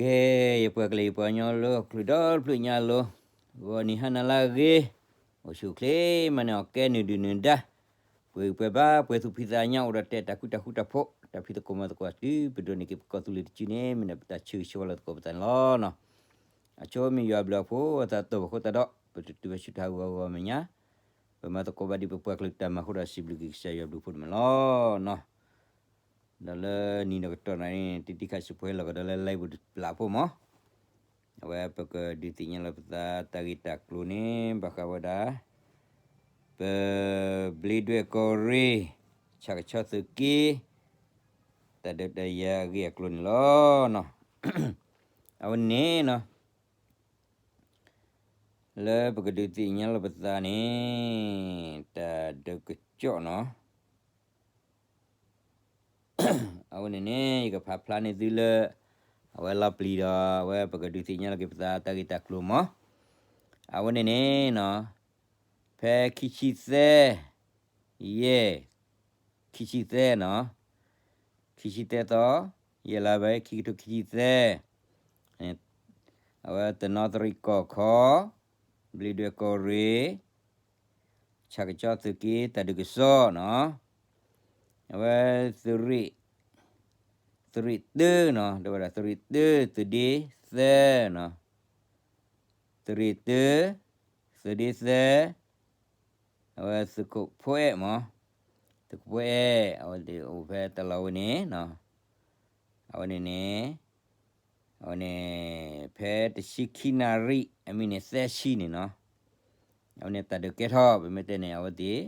ကဲ, ယပှၤကလုာ်ယပှၤကညီလၢဟီၣ်ခိၣ်ဒီတဖျၢၣ်ညါလီၤ, ဂီၤနံၤဟါနၤလၢအဂ့ၤ, အိၣ်ဆူၣ်အိၣ်ချ့မးန့ၣ် အီၣ်ကဲနုာ်ဒုၣ်နုာ်ဒါ, ပှဲၤဂံၢ်ပှဲၤဘါ ပှဲၤသူၣ်ဖှံသးညီ အိၣ်ဒီးတဲတၢ်ဃူတၢ်ဖိးတၢ်ဖံးသကိးမၤသကိးတုၤ ပဒိးန့ၢ်က့ၤပကီၢ်သူလ့ၤတစုန့ၣ် မ့ၢ်ဒၣ်ပတၢ်ဆၢဂ့ၤဆၢဝါလၢသကိးပသးန့ၣ်လီၤ. အဆိမ့ၢ်ယွၤအဘျုးအဖှိၣ် အသးတီၢ်ပှၤဃိသတးဒီး ပတတုၤဘၣ်ဆူတၢ်ဟးဂီၤဂီၤမဲာ်ညါ, ပမၤသကိးဘၣ်ဒ်ပပှၤကလုာ်တၢ်မၤအဃိဒီး စံးဘျုးက့ၤကစၢ်ယွၤအဘျုးအဖှိၣ်န့ၣ်မးလီၤ. ဒီးလၢနံၤဒီးကတီၢ်နၤန့ၣ် တံတံခါစံးပှဲၤလီၤကဒီးလၢ live ပူၤတပျၢ်ဖိမး, အဝဲပကဒုးသ့ၣ်ညါလီၤပသးတၢ်ဂ့ၢ်တၢ်ကျိၤန့ၣ် ဘၣ်ဃးဝဲဒၣ် ပဘျ့ဒွဲၣ်ကီၢ်ရ့ၣ် ဆၣ်ကဆီသုးက့ တၢ်ဒုးတၢ်ယၤအဂ့ၢ်အကျိၤန့ၣ်လီၤ. အဝဲန့ၣ်နီၤ လၢပကဒုးသ့ၣ်ညါလီၤပသးန့ၣ် တၢ်ဒုးကစီၣ်နီၤ အဝဲန့ၣ်န့ၣ် ယကဖးဖျါန့ၢ်သုလၢ အဝဲလီၤပျံၤဒီး အဝဲပကဒုးသ့ၣ်ညါလီၤက့ၤပသးတၢ်ဂ့ၢ်တၢ်ကျိၤမး, အဝဲန့ၣ်န့ၣ်နီၤ ဖဲခံဆံသၢ ယဲၢ် ခံဆံသၢနီၤ, ခံဆံသၢသီ ယဲၢ်လါဘၢၣ် ခံကထိခံဆံသၢ, အဝဲတနီသရံၣ်ကီၢ်ခီ, ဘျ့ဒွဲၣ်ကီၢ်ရ့ၣ် ဆၣ်ကဆီသုးက့ တၢ်ဒုးကစီၣ်နီၤ, အဝဲ သုးရ့ၣ်တၢနီၤ တဲဝဲဒၣ် သုးရ့ၣ်တၢ သုးဒ့သၢနီၤ, သုးရ့ၣ်တၢ သုးဒ့သၢ, အဝဲသုးခိၣ်ဖိအဲၣ်မး, သုးခိၣ်ဖိအဲၣ် အဝဲသ့ၣ်အိၣ်ဖဲတၢ်လီၢ်ဝဲန့ၣ်နီၤ, အဝဲန့ၣ်န့ၣ် အဝဲန့ၣ် ဖဲတဆံခံနၣ်ရံၣ် အမံးနံးသၢဆံန့ၣ်နီၤ, အဝဲန့ၣ်တၢ်ဒုးကဲထီၣ် ပမ့ၢ်တဲန့ၣ် အဝဲသ့ၣ်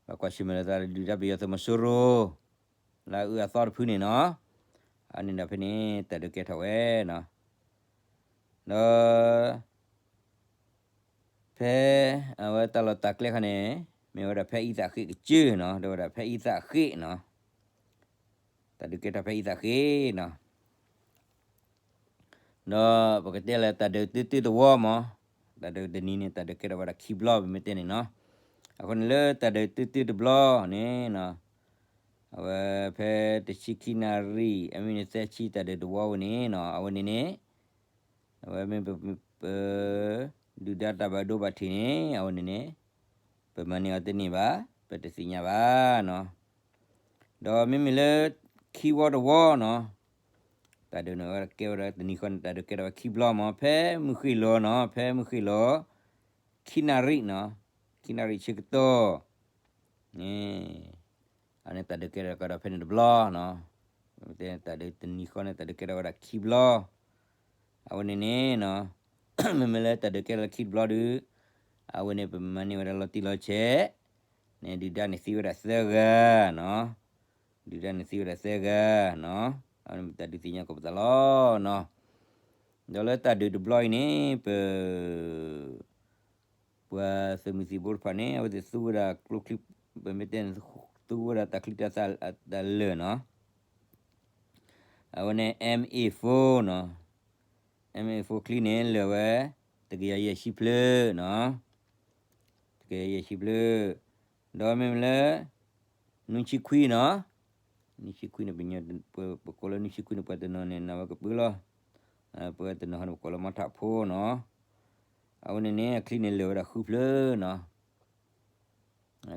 ဘၣ်ကွၢ်ဆၢၣ်မဲာ်လီၤသးဒုၣ်ဒါပယီၤသုးမီၤစိရိၤ လၢအအၢအသီတဖုန့ၣ်နီၤ, အန့ၣ်ဒီးဖဲန့ၣ် တၢ်ဒုးကဲထီၣ်ဝဲနီၤ, ဒီး ဖဲ အဝဲတၢ်လီၢ်တၢ်ကျဲခါန့ၣ် မ့ၢ်ဝဲဒၣ်ဖဲအံသၣ်ဃ့ၣ်ကစၢၢ်နီၤ, တဲဝဲဒၣ်ဖဲအံသၣ်ဃ့ၣ်နီၤ, တၢ်ဒုးကဲထီၣ်ဖဲအံသၣ်ဃ့ၣ်နီၤ, ဒီးပကတဲလၢတၢ်ဒုးတၢတၢတဝီမး, တၢ်ဒုးတနံၤန့ၣ် တၢ်ဒုးကဲထီၣ်ဝဲဒၣ်ခံဘျီ ပမ့ၢ်တဲန့ၣ်နီၤ, အဃိန့ၣ်လၢတၢ်ဒုးတၢတၢတဘျီန့ၣ်နီၤ, အဝဲဖဲတဆံခံနၣ်ရံၣ် အမံးနံးသၢဆံတၢ်ဒုးတဝီဝဲန့ၣ်နီၤ, အဝဲန့ၣ် အဝဲမ့ၢ်ပ ပ ဒုၣ်ဒါတၢ်ဘၣ်ဒိဘၣ်ထံးန့ၣ် အဝဲန့ၣ်န့ၣ် ပမၤန့ၢ်အီၤတန့ၢ်ဘၣ်, ပတသ့ၣ်ညါဘၣ်နီၤ, ဒီးမ့မ့ၢ်လၢ ခံဝီတဝီနီၤ, တၢ်ဒုးန့ၣ်ဝဲကဲဝဲဒၣ်တနံၤဃီန့ၣ် တၢ်ဒုးကဲထီၣ်ဝဲခံဘျီမး, ဖဲမုၢ်ဃ့ၢ်လီၤနီၤ, ဖဲမုၢ်ဃ့ၢ်လီၤ ခံနၣ်ရံၣ်နီၤ, ခံနၣ်ရံၣ်ဆၢကတီၢ် န့ၣ် အန့ၣ်တၢ်ဒုးကဲထီၣ်ကဒီးဖဲန့ၣ်တဘျီနီၤ, တၢ်ဒုးတနံၤဃီန့ၣ်တၢ်ဒုးကဲထီၣ်ဝဲဒၣ်ခံဘျီ, အဝဲန့ၣ်န့ၣ်နီၤ, မ့မ့ၢ်လၢတၢ်ဒုးကဲထီၣ်လၢခံတဘျီဒီး အဝဲန့ၣ်ပမၤန့ၢ်ဝဲဒၣ်လီၤတံၢ်လီၤဆဲး, န့ၣ်ဒုၣ်ဒါန့ၣ်သံဝဲဒၣ်သၢဂၤနီၤ, ဒုၣ်ဒါန့ၣ်သံဝဲဒၣ်သၢဂၤနီၤ, အဝဲန့ၣ်ပတၢ်ဒုးသ့ၣ်ညါကိးပသးလီၤနီၤ, ဒီးလၢတၢ်ဒုးတဘျီအံၤန့ၣ် ပ ပှၤသုးမုၢ်သံၣ်ဘိတဖၣ်န့ၣ် အဝဲသ့ၣ်သူဝဲဒၣ်ကျိချံ, ပမ့ၢ်တဲန့ၣ် သူဝဲဒၣ်တၢ်ချံတၢ်သၣ်တၢ်လၢာ်နီၤ, အဝဲန့ၣ် M A four နီၤ, M A four ချံန့ၣ်လၢာ်ဝဲ တကယၤယဲၢ်ဆံဖျၢၣ်နီၤ, တကယၤယဲၢ်ဆံဖျၢၣ်, ဒီးမ့မ့ၢ်လၢ နွံဆံခွံနီၤ, နွံဆံခွံန့ၣ် ပကိးလၢနွံဆံခွံန့ၣ် ပှၤတနီၤန့ၣ် နာ်ဝဲကပၢလီၤ, ပှၤတနီၤန့ၣ် ပကိးလၢမီထးဖိနီၤ, အဝဲန့ၣ်န့ၣ် အချံန့ၣ်လၢာ်ဝဲဒၣ်ဃုဖျၢၣ်နီၤ,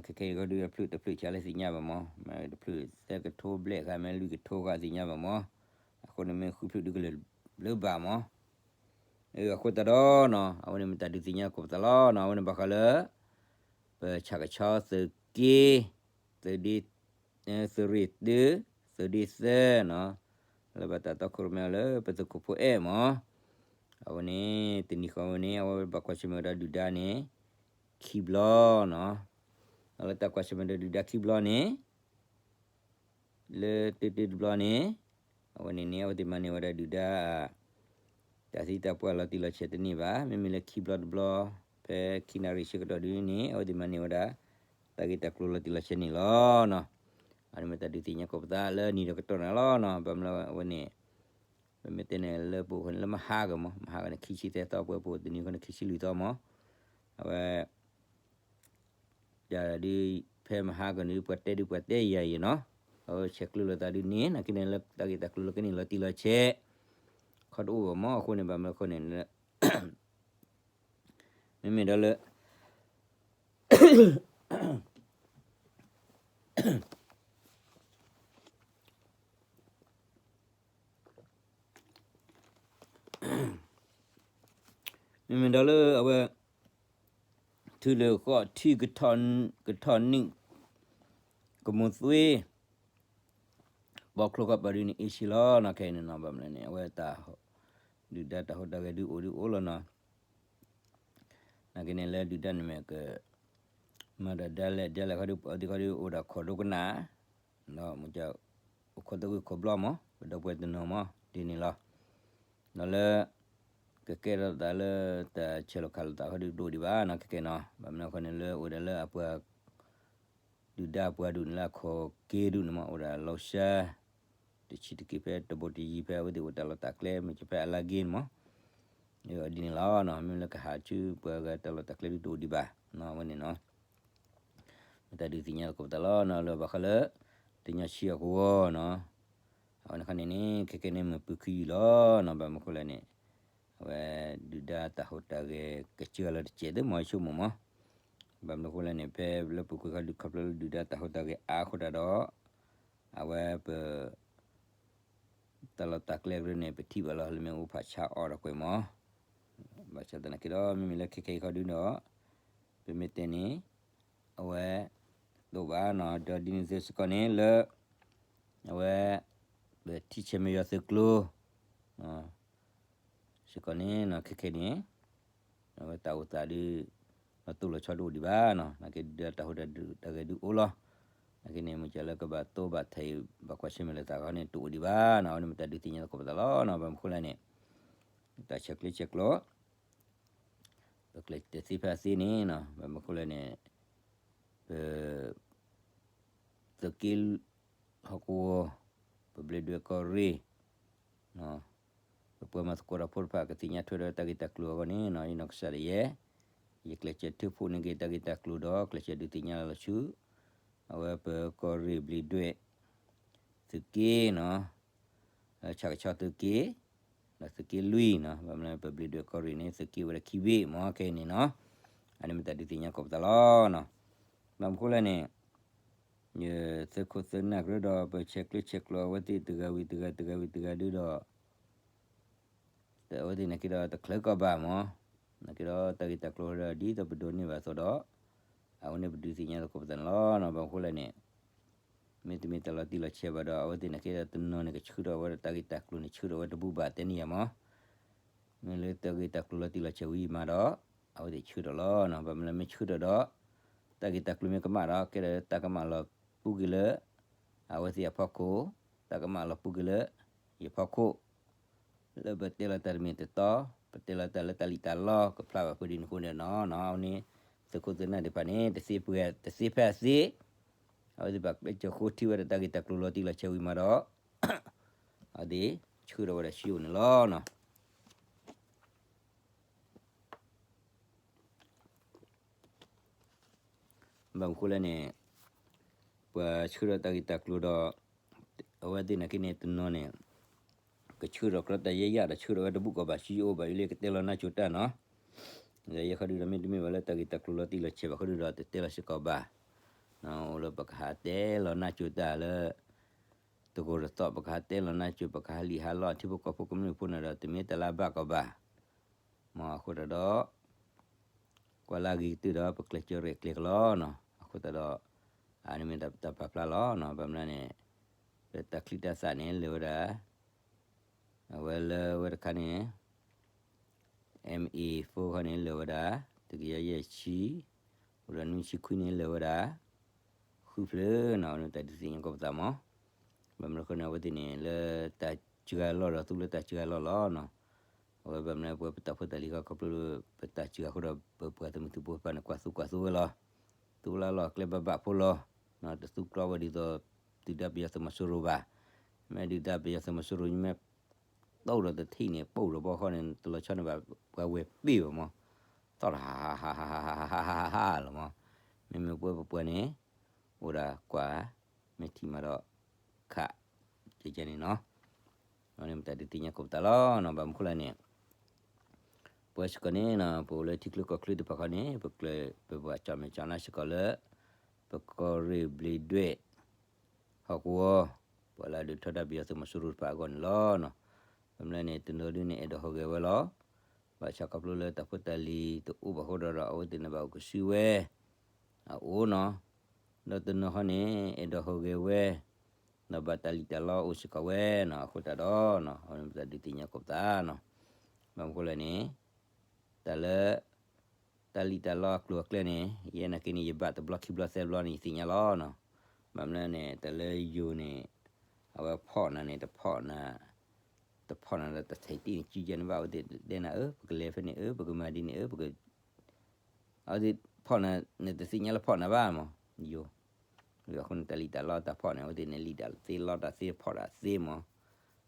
ခဲခဲအံၤဃီဒုး တဖျၢၣ်တဖျၢၣ်ဆါလၢသ့ၣ်ညါဘၣ်မး, မ့ၢ်တဖျၢၣ်သၢကထိဘျဲၣ်ဃာ် မ့ၢ်လွံၢ်ကထိဃာ်သ့ၣ်ညါဘၣ်မး, အဃိန့ၣ်မ့ၢ်ဃုဖျၢၣ်ဒုးကလၢာ်ဘၣ်မး, အဃိသတးဒီးနီၤ အဝဲန့ၣ်မ့ၢ်တၢ်ဒုးသ့ၣ်ညါကိးပသးလီၤနီၤ, အဝဲန့ၣ်ဘၣ်ဃးလၢ ပဆၣ်ကဆီသုးက့ သုးဒ့ သုးရ့ၣ်တၢ သုးဒ့သၢနီၤ, လၢဘၣ်တၢ်တီခိၣ်ရိၣ်မဲအီၤလၢ ပသုးခိၣ်ဖိအဲၣ်မး, အဝဲန့ၣ် တနံၤဃီဝဲန့ၣ် အဝဲဘၣ်ကွၢ်ဆၢၣ်မဲာ်ဝဲဒၣ်ဒုၣ်ဒါန့ၣ် ခံဘျီနီၤ, ဒီးလၢတၢ်ကွၢ်ဆၢၣ်မဲာ်ဒီးဒုၣ်ဒါခံဘျီန့ၣ် လၢတၢတၢတဘျီန့ၣ် အဝဲန့ၣ်န့ၣ် အဝဲသ့ၣ်မၤန့ၢ်ဝဲဒၣ်ဒုၣ်ဒါ တၢ်သံတၢ်ပှၢ်လီၤတံၢ်လီၤဆဲးတန့ၢ်ဘၣ်, မ့မ့ၢ်လၢခံဘျီတဘျီ ဖဲခံနၣ်ရံၣ်ဆၢကတီၢ်ဒုန့ၣ် အဝဲသ့ၣ်မၤန့ၢ်ဝဲဒၣ် တၢ်ဂ့ၢ်တၢ်ကျိၤလီၤတံၢ်လီၤဆဲးန့ၣ်လီၤနီၤ. အန့ၣ်မ့ၢ်တၢ်ဒုးသ့ၣ်ညါကိးပသးလၢနံၤဒီးကတီၢ်န့ၣ်လီၤနီၤ. ဘၣ်မနုၤအဝဲန့ၣ် ပမ့ၢ်တဲန့ၣ်လၢပအိၣ်န့ၣ် လၢမဟါကမး, မဟါကန့ၣ် ခံဆံသၢသီ, ပှဲၤပအိၣ်တနံၤဃီန့ၣ် ခံဆံလွံၢ်သီမး. အဝဲ တၢ်ဒုး ဖဲမဟါကန့ၣ် ပှၤတဲဒုးပှၤတဲယၤယံၤနီၤ. အဝဲဆဲးကျိးလိာ်သးဒုးန့ၣ် နာ်က့န့ၣ်လၢတၢ်ဂ့ၢ်တၢ်ကျိၤလၢကန့ၢ်လီၤတံၢ်လီၤဆဲး ခီတအိၣ်ဘၣ်မး အဃိန့ၣ် ဘၣ်မနုၤအဃိန့ၣ် မ့မ့ၢ်ဒီးလၢ မ့မ့ၢ်ဒီးလၢအဝဲ ထူလၢဃီထံ ကထီၣ်နံၣ် ကမူၤသွ့ ပိာ်ချိၣ်ဃီပၤဒုန့ၣ် အ့ၣ်ဆံလီၤနီၤ ခဲအံၤန့ၣ်နီၤ ဘၣ်မနုၤန့ၣ် အဝဲတၢ် ဒုၣ်ဒါတၢ်ဟူးတၢ်ဂဲၤဒုးအိၣ်ဒုးအိၣ်လီၤနီၤ နာ်က့န့ၣ်လၢဒုၣ်ဒါန့ၣ်မ့ၢ်က မၤတၢ်ဒ်လဲၣ်ဒ်လဲၣ်ခီဒုး ပှၤသ့ၣ်ခီဒုးအိၣ်ဒီးခိၣ်ဒိကနၣ် ဒီးမ့ၢ်က အိၣ်ခိးသဂၢၢ်ခိၣ်ဘျီမး ပဒီပုၢ်ဝဲၢ်တနီၤမး ဒ်န့ၣ်လီၤ. ဒီးလၢ ကကဲထီၣ်သးလၢတၢ်ဆဲးလီၤခးလိာ်သးခီဒုးတအိၣ်ဒံးဘၣ်နီၤ ခဲကဲနီၤ ဘၣ်မနုၤအဃိန့ၣ်လၢအိၣ်ဒီးလၢအပှၤ ဒုၣ်ဒါပှၤဒုၣ်န့ၣ်လၢအခိၣ်က့ဒုၣ်န့ၣ်မး အိၣ်ဒီးလီၤစှၤ တဆံးတက့ၢ်ဖဲတဘိတယံၤဖဲ အဝဲသ့ၣ်အိၣ်တၢ်လီၢ်တၢ်ကျဲ မ့ၢ်ကဖဲအလါက့န့ၣ်မး ဒ်န့ၣ်လီၤနီၤ မ့မ့ၢ်လၢကဟးဆူပှၤဂၤတၢ်လီၢ်တၢ်ကျဲဒုးတအိၣ်ဒံးဘၣ်နီၤ အဝဲန့ၣ်နီၤ မ့ၢ်တၢ်ဒုးသ့ၣ်ညါသကိးပသးလီၤနီၤ လၢဘၣ်ဃးလၢ တညီဆံအကဝီၤနီၤ အဝဲန့ၣ်ခီန့ၣ်န့ၣ် ခဲကဲန့ၣ်မ့ၢ်ပူၤခံယုၢ်လီၤနီၤ ဘၣ်မနုၤအဃိလဲၣ်န့ၣ် အဝဲ ဒုၣ်ဒါတၢ်ဟူးတၢ်ဂဲၤ ကစၢၢ်လီၤတစဲးသ့ မ့ၢ်ဆိကမိၣ်မး ဘၣ်မနုၤအဃိလဲၣ်န့ၣ် ဖဲလၢပူၤကွံာ်ခီဒုးခီဖျိလၢဒုၣ်ဒါတၢ်ဟူးတၢ်ဂဲၤအါအဃိတၢ်ဒီး အဝဲပ တၢ်လီၢ်တၢ်ကျဲကရၢန့ၣ် ပထံၣ်ဘၣ်လီၤ လၢမ့ၣ်အူဖးဆါအီၤဒီးကွဲးမး ဘၣ်ဆၣ်သနာ်က့ဒီး မ့မ့ၢ်လၢခဲခဲအံၤခီဒုဒီး ပမ့ၢ်တဲန့ၣ် အဝဲ တအိၣ်ဘၣ်နီၤ ဒီးဒ်န့ၣ်စ့ၢ်ကီးန့ၣ်လၢ အဝဲ ပထံၣ်ဆဲးမ့ၢ်ယွၤသုးကျိၤ စ့ၢ်ကီးန့ၣ်နီၤ ခဲခဲန့ၣ် အဝဲတၢ်အိၣ်သးဒုး လီၤတိၢ်လီၤဆီတအိၣ်ဒံးဘၣ်နီၤ နာ်က့ဒုၣ်ဒါတၢ်ဟူးတၢ်ဂဲၤဒုးအိၣ်လီၤ နာ်က့န့ၣ် မ့ၢ်ကလၢကဘၣ်တိဘၣ်ထံး ဘၣ်ကွၢ်ဆၢၣ်မဲာ်လိာ်သးခီန့ၣ် တအိၣ်ဒံးဘၣ်နီၤ အဝဲန့ၣ်မ့ၢ်တၢ်ဒုးသ့ၣ်ညါသကိးပသးလီၤနီၤ ဘၣ်မနုၤအဃိလဲၣ်န့ၣ် တၢ်ဆဲးကျိးဆဲးကျိး ပကျဲးစၢးသ့ဖဲအသ့န့ၣ်နီၤ ဘၣ်မနုၤအဃိလဲၣ်န့ၣ် ပ သုးက့ ဟီၣ်ကဝီၤ ပဘျ့းဒွဲၣ်ကီၢ်ရ့ၣ် ပပှၤမၤသကိးတၢ်ဖိတဖၣ် ကသ့ၣ်ညါထွဲဒီးတၢ်ဂ့ၢ်တၢ်ကျိၤအဂီၢ်န့ၣ်နီၤ ယနီၢ်ကစၢ်ဒၣ်ယဲ ယကျဲးစၢးထုးဖှိၣ်န့ၢ်က့ၤတၢ်ဂ့ၢ်တၢ်ကျိၤဒီး ကျဲးစၢးဒုးသ့ၣ်ညါလီၤဆူ အဝဲပကီၢ်ရ့ၣ်ဘျ့းဒွဲၣ် သုးက့နီၤ ဆၣ်ကဆီသုးက့ ဒီးသုးက့လွံၢ်နီၤ ဘၣ်မနုၤပဘျ့းဒွဲၣ်ကီၢ်ရ့ၣ်န့ၣ် သုးက့ဝဲဒၣ်ခံဘ့ၣ်မ့ၢ်ခဲအံၤန့ၣ်နီၤ အန့ၣ်မ့ၢ်တၢ်ဒုးသ့ၣ်ညါသကိးပသးလီၤနီၤ ဘၣ်မနုၤအဃိလဲၣ်န့ၣ် ယသုးခိၣ်သုးနၢ်ကရၢဒီး ပဆဲးကျိးဆဲးကျိးအဝဲသ့ၣ်တဂၤဝံၤတဂၤ တဂၤဝံၤတဂၤဒုဒီး အဝဲသ့ၣ်နာ်က့ဒီးတချုးကီးဘၣ်မး နာ်က့ဒီးတၢ်ဂ့ၢ်တၢ်ကျိၤဒီး ဒ်သိးပဒိးန့ၢ်ဘၣ်အသိးဒီး အဝဲန့ၣ်ပဒုးသ့ၣ်ညါသကိးပသးန့ၣ်လီၤနီၤ ဘၣ်မနုၤအဃိလဲၣ်န့ၣ် မ့တမ့ၢ်တၢ်လီၤတံၢ်လီၤဆဲးဘၣ်ဒီး အဝဲသ့ၣ်နာ်က့ဒီးတနီၤန့ၣ် ကဆှၢထီၣ်ဝဲဒီးတၢ်ဂ့ၢ်တၢ်ကျိၤန့ၣ် ဆှၢထီၣ်ဝဲတဘူၣ်ဘၣ်တဲန့ၣ်ယါမး မ့ၢ်လၢတၢ်ဂ့ၢ်တၢ်ကျိၤလီၤတံၢ်လီၤဆဲးဝံၤမးဒီး အဝဲသ့ၣ်ဆှၢထီၣ်လီၤနီၤ ဘၣ်မနုၤလၢမ့ၢ်ဆှၢထီၣ်ဒီး တၢ်ဂ့ၢ်တၢ်ကျိၤမ့ၢ်ကမၣ်ဒီး ကဲဒီးတၢ်ကမၣ်လီၤပူၤက့ၤလၢ အဝဲသ့ၣ်အဖီခိၣ် တၢ်ကမၣ်လီၤပူၤက့ၤလၢ ယဖီခိၣ် လၢပတဲလီၤတၢ်တမ့ၢ်တတီ ပတဲလီၤတၢ်လၢတၢ်လံၣ်တၢ်လီ ကဖျါဘၣ်ပှဲၤဒ်န့ၣ်အဃိန့ၣ်နီၤ အဝဲန့ၣ် သုးခိၣ်သုးနၢ်သ့ၣ်တဖၣ်န့ၣ် တသ့ဖဲအသ့ အဝဲသ့ၣ်ဘၣ်ကျဲးစၢးဃိထံဝဲဒီးတၢ်ဂ့ၢ်တၢ်ကျိၤလီၤတံၢ်လီၤဆဲးဝံၤမးဒီး အဝဲသ့ၣ်ဆှၢထီၣ်ဝဲဒၣ်ဆှၢအိၣ်န့ၣ်လီၤနီၤ ဘၣ်မနုၤအဃိလဲၣ်န့ၣ် ပှၤဆှၢထီၣ်တၢ်ဂ့ၢ်တၢ်ကျိၤဒီး အဝဲသ့ၣ်နာ်က့န့ၣ်တနီၤန့ၣ် ကဆှၢထီၣ်ကြၢးတၢ်ယဲယၤဒီးဆှၢထီၣ်ဝဲတဘူၣ်ကီးဘၣ် ဆံးအိၣ်ဘၣ်အံၤလၢကတဲလီၤနါစိၤတၢ်နီၤ ဒီးယဲခီဒုဒီးမ့တမ့ၢ်ဘၣ်လၢတၢ်ဂ့ၢ်တၢ်ကျိၤလီၤတံၢ်လီၤဆဲးဘၣ်ခီဒုဒီးတတဲလီၤစ့ၢ်ကီးဘၣ် အိၣ်လၢပကဟးတဲလီၤနါစိၤတၢ်လၢ တဂိာ်တသီၣ် ပကဟးတဲလီၤနါစိၤ ပကဟးလံၣ်ဟးလီၢ်ထံဖိကီၢ်ဖိကမျၢၢ်ဖိန့ၣ်ဒီး တမ့ၢ်တၢ်လၢအဘၣ်ကီးဘၣ် မ့ၢ်အဃိတၢ်ဒီး ကွၢ်လၢအဂ့ၤကတၢၢ်ဒီး ပကျဲးစၢးရဲၣ်ကျဲၤကလီနီၤ အဃိသတးဒီး အန့ၣ်မ့ၢ်တၢ်ပာ်ဖျါလီၤ. ဘၣ်မနုၤန့ၣ် ပတၢ်ချံတၢ်သၣ်န့ၣ် လၢာ်ဝဲဒၣ် အဝဲလၢဝဲတခါန့ၣ် MA four ခီန့ၣ် လၢာ်ဝဲဒၣ် တကယၤယဲၢ်ဆံ, အိၣ်ဒီးနွံဆံခွံန့ၣ် လၢာ်ဝဲဒၣ် ဃုဖျၢၣ်နီၤ, အဝဲန့ၣ်တၢ်ဒုးသ့ၣ်ညါကီးပသးမး. ဘၣ်မနုၤအဃိန့ၣ် အဝဲသ့ၣ်န့ၣ် လၢတၢ်စှၤလီၢ်ဒီး သူလၢတၢ်စှၤလီၢ်လီၤနီၤ. အဝဲဘၣ်မနုၤ ပဝဲပတၢ်ဖိတၢ်လံၤဃီ ခီဖျိလၢပတၢ်စှၤအဃိဒီး ပပှၤသုးမုၢ်သံၣ်ဘိတဖၣ်န့ၣ် ကွၢ်သူကွၢ်သ့ဝဲလီၤ. သူလၢလီၢ်ကျဲဘၣ်ဘၣ်ဖိလီၤ. တသူကျီဝဲဒ်သိး ဒုၣ်ဒါပယီၤသုးမီၤစိရိၤဘၣ်. မ့ၢ်ဒုၣ်ဒါပယီၤသုးမီၤစိရိၤ မ့ၢ် တိၢ်ဒီးတထံၣ်န့ၣ် ပိၢ်ဒီးဘီဃီန့ၣ် တလီၤဆီန့ၣ်ဘၣ် ပှၤဝဲၢ်ပ့ၢ်ဘၣ်မး, သီၣ်တဟးဟးဟးဟးဟးဟးဟးလီၤမး. မ့မ့ၢ်ပဝဲပပှၤန့ၣ် အိၣ်ဒၣ်ကွၢ် မ့ၢ်ထံၣ်မးဒီး ခး ကဲကဲန့ၣ်နီၤ. အန့ၣ် တၢ်ဒုးသ့ၣ်ညါကိးပသးလီၤနီၤ, ဘၣ်မနုၤဃိလဲၣ်န့ၣ် ပဝဲစ့ၢ်ကီးန့ၣ်နီၤ ပအိၣ်လၢထံချၢကီၢ်ချၢတဖၣ်ခီန့ၣ် ပကျဲး ပပှၤကၠီၣ်မဲာ်ကၠီၣ်နါစ့ၢ်ကီးလၢ ပကီၢ်ရ့ၣ်ဘျ့းဒွဲၣ် ဟီၣ်ကဝီၤ ပှၤလၢအဒုးထီဒါပယီၤသုးမီၤစိရိၤတဖၣ်အဂီၢ်န့ၣ်လီၤနီၤ. ဘၣ်မနုၤလဲၣ်န့ၣ် တနီၤဒုန့ၣ် အဲၣ်ဒိးဟူးဂဲၤဝဲလီၤ. ဘၣ်ဆၣ်ခီဖျိလၢတၢ်ဖိတၢ်လံၤတအိၣ်ဘၣ်အဃိဒီး အဝဲသ့ၣ်န့ၣ်ဘၣ်အိၣ်ကစုဝဲ အအိၣ်နီၤ, ဒီးတနီၤဃီန့ၣ် အဲၣ်ဒိးဟူးဂဲၤဝဲ ဒီးဘၣ်တၢ်လံၣ်တၢ်လီအိၣ်စ့ၢ်ကီးဝဲနီၤ, အဃိသတးဒီးနီၤ အဝဲန့ၣ်ပတၢ်ဒုးသ့ၣ်ညါကိးပသးနီၤ. ဘၣ်မနုၤဃိလဲၣ်န့ၣ် တၢ်လၢ တၢ်လံၣ်တၢ်လီအကျိၤအကျဲန့ၣ် ယဲနာ်က့န့ၣ် ယဘၣ်တဘျီခံဘျီသၢဘျီန့ၣ် ယသ့ၣ်ညါလီၤနီၤ. ဘၣ်မနုၤလဲၣ်န့ၣ် တၢ်လၢယိၤန့ၣ် အဝဲဖီၣ်နၤန့ၣ် တဖီၣ်နၤ တဖီၣ်နၤဒီးတၢ်ထဲးတံၢ်န့ၣ် ကံကဲန့ၣ်ဘၣ် အဝဲသ့ၣ်တဲနၤဧၢ ပကလဲၤဖဲန့ၣ်ဧၢ ပကမၤဒ်န့ၣ်ဧၢ ပက အဝဲသ့ၣ်ဖီၣ်နၤ နတသ့ၣ်ညါလၢဖီၣ်နၤဘၣ်မး ယိၤ, အဃိန့ၣ် တၢ်လံၣ်တၢ်လီတၢ်ဖီၣ်န့ၣ် အဝဲသ့ၣ်န့ၣ် လံၣ်တၢ်သ့လီတၢ်သ့ဖီၣ်တၢ်သ့မး,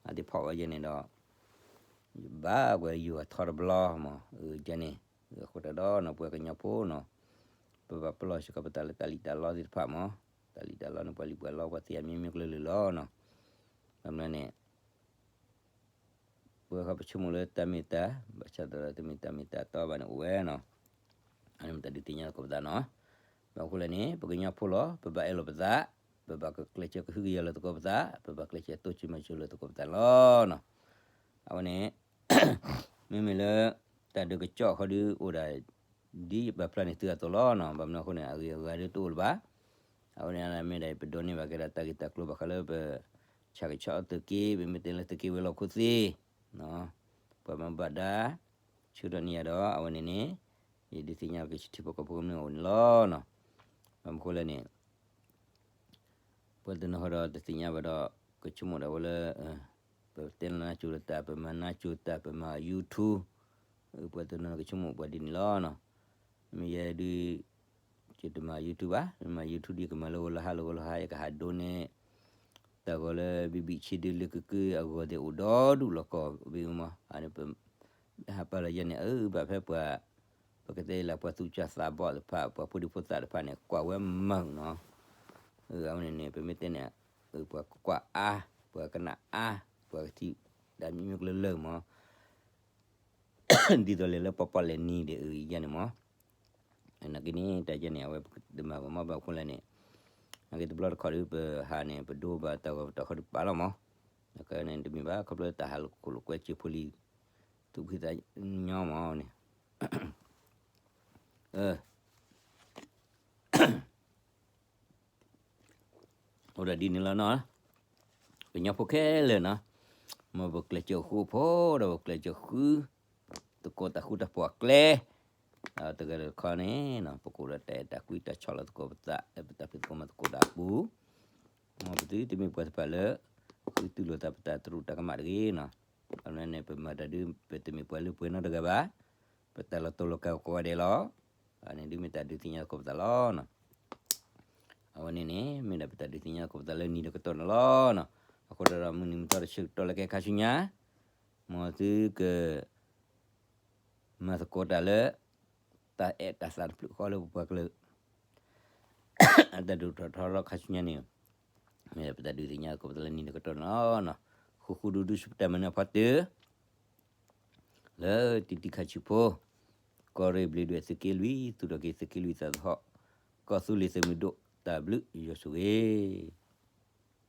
အဝဲသ့ၣ်ဖီၣ်ဝဲယဲန့ၣ်ဒီး ဘၣ်ပှၤယိၤအထီတဘျီမး အကဲန့ၣ်, အဃိသတးဒီးနီၤ ပှၤကညီဖိနီၤ ပဘၣ်ပလီၢ်စ့ၢ်ကီးပသးလၢတၢ်လံၣ်တၢ်လီသ့ၣ်တဖၣ်မး, တၢ်လံၣ်တၢ်လီန့ၣ် ပှၤလံၣ်ပှၤလီပှၤသ့အမံၤမံၤကလုာ်လုာ်လီၤနီၤ. ဘၣ်မနုၤလဲၣ်န့ၣ် ပဝဲခီပဆိကမိၣ်လၢတၢ်မ့ၢ်တၢ် ဘၣ်ဆၣ်ဒီးတမ့ၢ်တၢ်မ့ၢ်တၢ်တီဘၣ်န့ၣ် အိၣ်ဝဲနီၤ, အန့ၣ်မ့ၢ်တၢ်ဒုးသ့ၣ်ညါသကိးပသးနီၤ. ဘၣ်မနုၤဃိလဲၣ်န့ၣ် ပကညီဖိလီၤ ပဘၣ်အဲၣ်လိာ်ပသး, ပဘၣ်ကျဲးစၢးကဟုကယာ်လၢသကိးပသး, ပဘၣ်ကျဲးစၢးတိစၢၤမၤစၢၤလၢသကိးပသးလီၤနီၤ. အဝဲန့ၣ် မ့မ့ၢ်လၢ တၢ်ဒုးကစီၣ်ဃီဒုးအိၣ်ဒၣ် ဒ်ပာ်ဖျါန့ၣ်သုအသိးလီၤနီၤ, ဘၣ်မနုၤအဃိန့ၣ် အဂ့ၤအဂၤဒုးတအိၣ်လၢၤဘၣ်. အဝဲန့ၣ်မ့ၢ်ဒၣ် ပဒိးန့ၢ်ဘၣ်က့ၤဒီးတၢ်ဂ့ၢ်တၢ်ကျိၤဘၣ်ဃးလၢပ ဆၣ်ကဆီသုးက့ ပမ့ၢ်တဲလၢသုးက့ဝဲၤလီၢ်ခိၣ်သ့ၣ်, ပှၤမၤဘၣ်ဒါ ဆၢထၢၣ်န့ၢ်ယၤဒီး အဝဲန့ၣ်န့ၣ် ယဒုးသ့ၣ်ညါလီၤက့ၤဆူထံဖိကီၢ်ဖိကမျၢၢ်အအိၣ်န့ၣ်လီၤနီၤ. ဘၣ်မနုၤဃိလဲၣ်န့ၣ် ပှၤတနီၤဃီဒီးတသ့ၣ်ညါဘၣ်ဒီး ကဆိကမိၣ်ဒၣ်ဝဲလၢ ပတဲနါစိၤတၢ် ပမၤနါစိၤတၢ် ပမၤ YouTube, ပှၤတနီၤကဆိကမိၣ်ပှၤဒ်န့ၣ်လီၤနီၤ. မ့ၢ်ယဲဒုး ယတမၤ YouTube ဘၣ်, မ့ၢ်မၤ YouTube ဒ်ယကမၤလၢဂီၤလၢဟါလၢဂီၤလၢဟါ ယကဟးဒိးန့ၢ် တၢ်ဂီၤလၢဘံဘံဆ့ဒုလၢကုကုအဂီၢ်သ့ၣ်အိၣ်ဒီဒူၣ်လီၤကီၢ်ဘ့ၣ်မး, ဟးပာ်လီၤယဲန့ၣ် အၢ ဘၣ်ဖဲပှၤ ပကတဲလၢပှၤသူၣ်ကၢ်သးဘီၣ်တဖၣ် ပှၤဖိဒံဖိသၣ်တဖၣ်န့ၣ် ကွၢ်ဝဲမုာ်နီၤ. အဝဲန့ၣ်န့ၣ် ပမ့ၢ်တဲန့ၣ် ပှၤကွၢ်အါ ပှၤကနၣ်အါ ပှၤကထံၣ် တၢ်မံၤမံၤကလၢာ်လၢာ်မး ဒ်သိးလဲၤလၢပီၣ်ပီၣ်လဲၣ်နံၤဒ်အံၤယဲန့ၣ်မး, နာ်က့န့ၣ် တၢ်ယဲန့ၣ် အဝဲပကတမၤဘၣ်မး ဘၣ်မနုၤဃိလဲၣ်န့ၣ် နာ်က့တဘျီတခီၣ်ဒီး ပဟးန့ၣ် ပဒိဘၣ်တၢ်ဂီၤပတီၢ်ခီဒီးပာ်လီၤမး, နာ်က့န့ၣ်တမ့ၢ်ဘၣ် ခီဖျိတၢ်ဟးလိာ်ခိၣ်လိာ်ကွဲစၢၤဖိလံၤ သူၣ်ဖှံသးညီမးန့ၣ် အိၣ်ဒၣ်ဒ်န့ၣ်လီၤနီၤ, ကညီဖိခဲလၢာ်နီၤ, မ်ပကျဲးစၢးဃူဖိဒီးပကျဲးစၢးဃု သကိးတၢ်ဃူတၢ်ဖိးအကျဲ, တဂၤတခီန့ၣ် ပကအိၣ်ဒီးတၢ်အဲၣ်တၢ်ကွံတၢ်ဆီၣ်လီၤသကိးပသး ပတၢ်ဖံးသကိးမၤသကိးတၢ်အပူၤ, မ်ပသုတမ့ၢ်ပှၤတဖၣ်လၢ ဃုတူၢ်လိာ်သးပတၢ်သရူးတၢ်ကမၣ်တဂ့ၤနီၤ, ဘၣ်မနုၤန့ၣ် ပမၤတၢ်ဒုး ပတမ့ၢ်ပှၤလၢပှဲၤနီတဂၤဘၣ်, ပတၢ်လီၤတိၢ်လီၤကၤကိးဂၤဒဲးလီၤ, အန့ၣ်ဒုးမ့ၢ်တၢ်ဒုးသ့ၣ်ညါသကိးပသးလီၤနီၤ. အဝဲန့ၣ်န့ၣ် မ့ၢ်ဒၣ်ပတၢ်ဒုးသ့ၣ်ညါသကိးပသးလၢနံၤတကတီၢ်န့ၣ်လီၤနီၤ. အဃိဒီး မုၢ်နံၤမုၢ်သီတဆၢကတီၢ်လၢခဲခါဆူညါ မ်သုက မၤသကိးတၢ်လၢ တၢ်အဲၣ်တၢ်သးတဖျၢၣ်ဃီလၢပပှၤကလုာ် အတၢ်ဒိၣ်ထီၣ်ထီထီၣ်ခါဆူညါန့ၣ် မ့ၢ်ဒၣ်ပတၢ်ဒုးသ့ၣ်ညါသကိးပသးလၢနံၤတကတီၢ်န့ၣ်လီၤ. ဃူဃူဒူဒူဆူပတၢ်မၤနၢၤဖီတၢၢ် လၢတံၤတံၤခါဆံးဖိ ကီၢ်ရ့ၣ်ဘျ့းဒွဲၣ်သုးက့လွံၢ် သူၣ်ထီၣ်က့ၤသုးက့လွံၢ်သးသဟီၣ် ကီၢ်သူလ့ၤသုးမုၢ်ဒိၣ် တၢ်ဘျုးယွၤဆိၣ်ဂ့ၤ